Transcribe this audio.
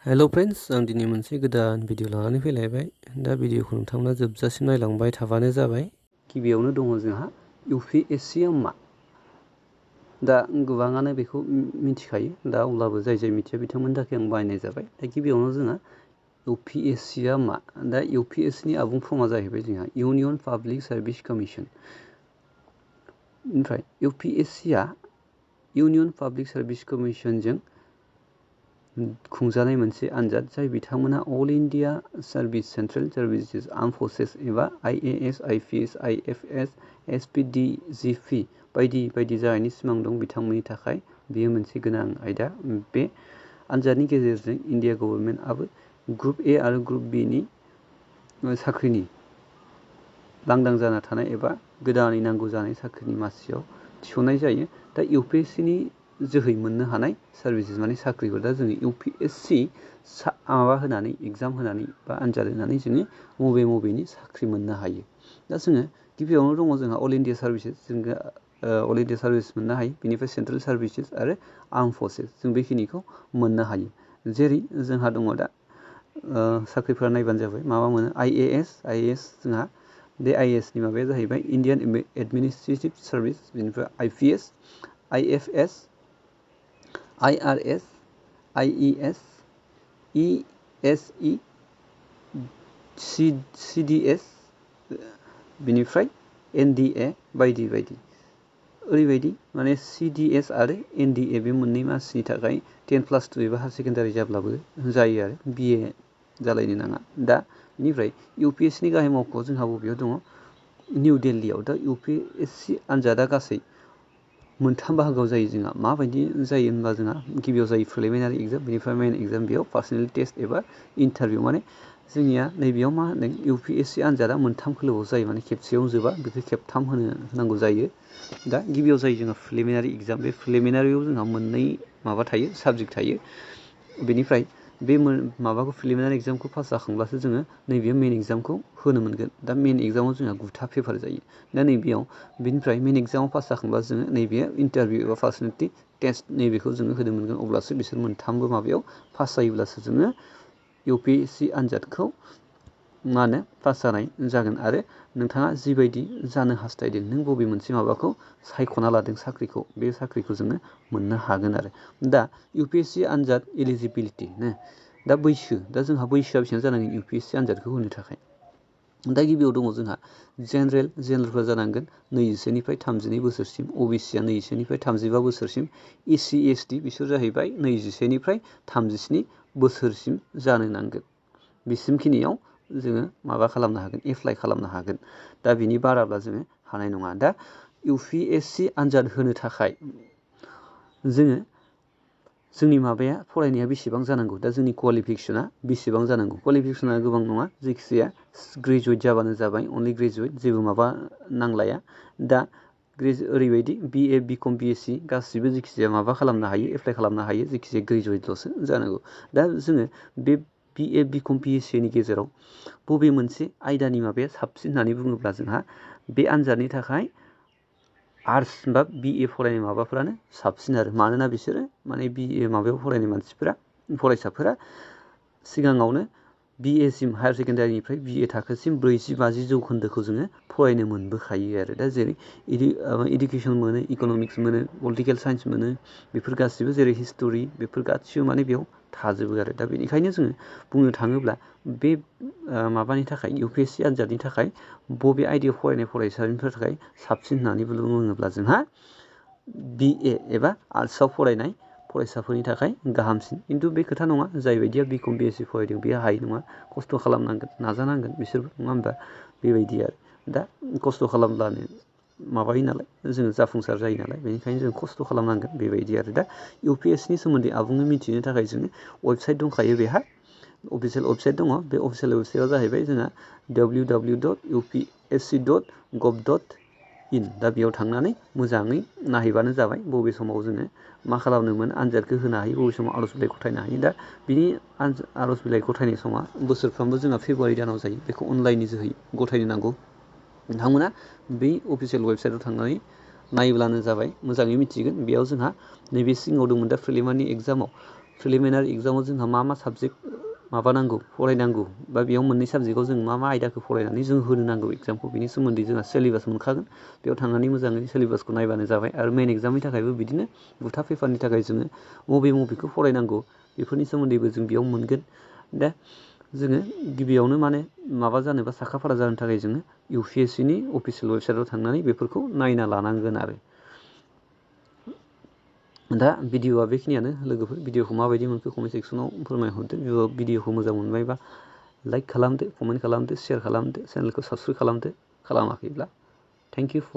हेल' friends, आं दिनै मोनसे गोदान भिडिअ लानानै फैलायबाय। दा भिडिअखौ नोंथांमोना जोबजासिम नायलांबाय थाबानो जाबाय। गिबियावनो दङ जोंहा UPSC आ मा? दा गोबाङानो बेखौ मिथिखायो। दा अब्लाबो जाय मिथिया बिथांमोननि थाखाय आं बायनाय जाबाय। दा गिबियावनो जोंहा UPSC आ मा? दा UPSC नि आबुं फर्मआ जाहैबाय जोंहा इउनियन पाब्लिक सार्भिस कमिसन। ओमफ्राय UPSC आ इउनियन पाब्लिक सार्भिस कमिसनजों खुंजानाय मोनसे आनजाद, जाय बिथांमोना all India service, central services, arm forces एबा IAS, IPS, IFS, SPDGP बायदि बायदि जानायनि सिमां दं बिथांमोननि थाखाय बेयो मोनसे गोनां आयदा। बे आनजादनि गेजेरजों इन्डिया गभर्नमेन्टआबो ग्रुप ए आरो ग्रुप बि नि साख्रिनि लांदां जाना थानाय एबा गोदानै नांगौ जानाय साख्रिनि मासियाव थिसननाय जायो। दा UPSC नि जोहै मोननो हानाय सार्भिसेस माने साख्रिफोर। दा जोङो UPSC माबा होनानै एग्जाम होनानै बा आनजाद होनानै जोङो बबेनि साख्रि मोननो हायो। दा जोङो गिबियावनो दङ जोंहा अल इन्डिया सार्भिसेस, जोङो अल इन्डिया सार्भिस मोननो हायो। बेनिफ्राय सेन्ट्रेल सार्भिसेस आरो आर्म फर्सेस, जों बेखिनिखौ मोननो हायो। जेरै जोंहा दङ दा साख्रिफोरा नायबानो जाबाय मा मोनो। IAS जोंहा बे IAS नि माबाया जाहैबाय इण्डियान एडमिनिस्ट्रेटिभ सार्भिस। बेनिफ्राय IPS, IFS, IRS, IES, ESE, CDS, बिनिफ्राय NDA बायदि बायदि। ओरैबायदि माने CDS आरो NDA बे मोननै मासिनि थाखाय 10+2 एबा हायार सेकेन्डारि जाब्लाबो जायो आरो BA जालायनो नाङा। दा बेनिफ्राय UPSC नि गाहाय मावख'आ जोंहा बबेयाव दङ? निउ दिल्लीयाव। दा UPSC आनजादा गासै मोनथाम बाहागोआव जायो जोंहा। माबायदि जायो होनबा जोंहा गिबियाव जायो प्रिलिमिनारि एग्जाम, बेनिफ्राय मेइन एग्जाम, बेयाव पार्सनेल टेस्ट एबा इन्टारभिउ। माने जोंनिया नैबेयाव मा होनदों, UPSC आनजादा मोनथाम खोलोबाव जायो, माने खेबसेयावनो जोबा, बेखौ खेबथाम होनांगौ जायो। दा गिबियाव जायो जोंहा प्रिलिमिनारि एग्जाम। बे प्रिलिमिनारियाव जोंहा मोननै माबा थायो, साबजेक्ट थायो। बेनिफ्राय बे माबाखौ प्रिलिमिनारि एग्जामखौ पास जाखांब्लासो जोङो नैबेयाव मेइन एग्जामखौ होनो मोनगोन। दा मेइन एग्जामाव जोंहा 9था पेपार जायो। दा नैबेयाव बेनिफ्राय मेइन एग्जामाव पास जाखांब्ला जोङो नैबे इन्टारभिउ एबा पार्सनेलिटि टेस्ट नैबेखौ जोङो होनो मोनगोन। अब्लासो बिसोर मोनथामबो माबायाव पास जायोब्लासो जोङो UPSC आनजादखौ मा होनो पास जानाय जागोन। आरो नोंथाङा जिबायदि जानो हास्थायदों, नों बबे मोनसे माबाखौ सायख'ना लादों साख्रिखौ, बे साख्रिखौ जोङो मोननो हागोन आरो। दा UPSC आनजाद एलिजिबिलिटि दा बैसो, दा जोंहा बैसोआ बेसेबां जानांगोन UPSC आनजादखौ होनो थाखाय? दा गिबियाव दङ जोंहा जेनेरेलफ्रा जानांगोन 21निफ्राय 32 बोसोरसिम, OBC आ 21निफ्राय 35 बोसोरसिम, SC ST बिसोर जाहैबाय 21निफ्राय 37 बोसोरसिम जानो नांगोन। बिसिमखिनियाव जोङो माबा खालामनो हागोन, एप्लाइ खालामनो हागोन। दा बिनि बाराब्ला जोङो हानाय नङा। दा UPSC आनजाद होनो थाखाय जोंनि माबाया फरायनाया बेसेबां जानांगौ? दा जोंनि क्वालिफिकेसना बेसेबां जानांगौ? क्वालिफिकेसना गोबां नङा, जायखिजाया ग्रेजुवेट जाबानो जाबाय, अनलि ग्रेजुवेट, जेबो माबा नांलाया। दा ओरैबायदि BA BCom BSc गासिबो जायखिजाया माबा खालामनो हायो, एप्लाइ खालामनो हायो, जायखिजाया ग्रेजुवेटल'सो जानांगौ। दा जोङो बे BA BCom BSc नि गेजेराव बबे मोनसे आयदानि माबाया साबसिन होननानै बुङोब्ला जोंहा बे आनजादनि थाखाय आर्टस बा BA फरायनाय माबाफ्रानो साबसिन आरो। मानोना बिसोरो माने BA माबायाव फरायनाय फरायसाफोरा सिगाङावनो BA सिम, हायार सेकेन्डारिनिफ्राय BA थाखोसिम 40-50 जौखोन्दोखौ जोङो फरायनो मोनबोखायो आरो। दा जेरै इडुकेसन मोनो, इक'नमिक्स मोनो, पलिटिकेल साइन्स मोनो, बेफोर गासिबो, जेरै हिस्ट'रि, बेफोर गासिबो माने बेयाव थाजोबो आरो। दा बेनिखायनो जोङो बुंनो थाङोब्ला बे माबानि थाखाय UPSC आनजादनि थाखाय बबे आयदायाव फरायनाय फरायसाफोरनि थाखाय साबसिन होननानै बुङोब्ला जोंहा BA एबा आर्टसआव फरायनाय फरायसाफोरनि थाखाय गाहामसिन। खिन्थु बे खोथा नङा, जाय बायदिया BCom BSc फरायदों बेयो हायै नङा, खस्थ' खालामनांगोन, नाजानांगोन बिसोरबो, नङा होमबा? बेबायदि आरो। दा खस्थ' खालामब्लानो माबायो नालाय, जोङो जाफुंसार जायो नालाय, बेनिखायनो जों खस्थ' खालामनांगोन, बेबायदि आरो। दा UPSC नि सोमोन्दै आबुङै मिथिनो थाखाय जोङो वेबसाइट दंखायो, बेहा अफिसियेल वेबसाइट दङ। बे अफिसियेल वेबसाइटआ जाहैबाय जोंहा www.upsc.gov.in। दा बेयाव थांनानै मोजाङै नायहैबानो जाबाय, बबे समाव जोङो मा खालामनोमोन, आनजादखौ होनो हायो, बबे समाव आर'ज बिलाइ गथायनो हायो। दा बिनि आर'ज बिलाइ गथायनाय समा बोसोरफ्रोमबो जोंहा फेब्रुवारि दानाव जायो। बेखौ अनलाइननि जोहै गथायनो नांगौ। नोंथांमोना बै अफिसियेल वेबसाइटआव थांनानै नायब्लानो जाबाय, मोजाङै मिथिगोन। बेयाव जोंहा नैबे सिङाव दंमोन दा प्रिलिमिनारि एग्जामाव जोंहा मा मा साबजेक्ट माबानांगौ फरायनांगौ बा बेयाव मोननै साबजेक्टआव जों मा मा आयदाखौ फरायनानै जों होनो नांगौ एग्जामखौ बिनि सोमोन्दै जोंहा सिलेबास मोनखागोन बेयाव थांनानै मोजाङै सिलेबासखौ नायबानो जाबाय आरो मेइन एग्जामनि थाखायबो बिदिनो बुथा पेपारनि थाखाय जोङो बबेखौ फरायनांगौ बेफोरनि सोमोन्दैबो जों बेयाव मोनगोन दा जोङो गिबियावनो माबा जानोबा साखाफारा जानो थाखाय जोङो UPSCनि अफिसियेल वेबसाइटआव थांनानै बेफोरखौ नायना लानांगोन आरो दा भिडिअआ बेखिनियानो लोगोफोर भिडिअखौ माबायदि मोनखो कमेन्ट सेक्सनाव फोरमायहरदो भिडिअखौ मोजां मोनबायबा लाइक खालामदो कमेन्ट खालामदो शेयार खालामदो चेनेलखौ साबस्क्राइब खालामदो खालामाखैब्ला थेंक इउ फर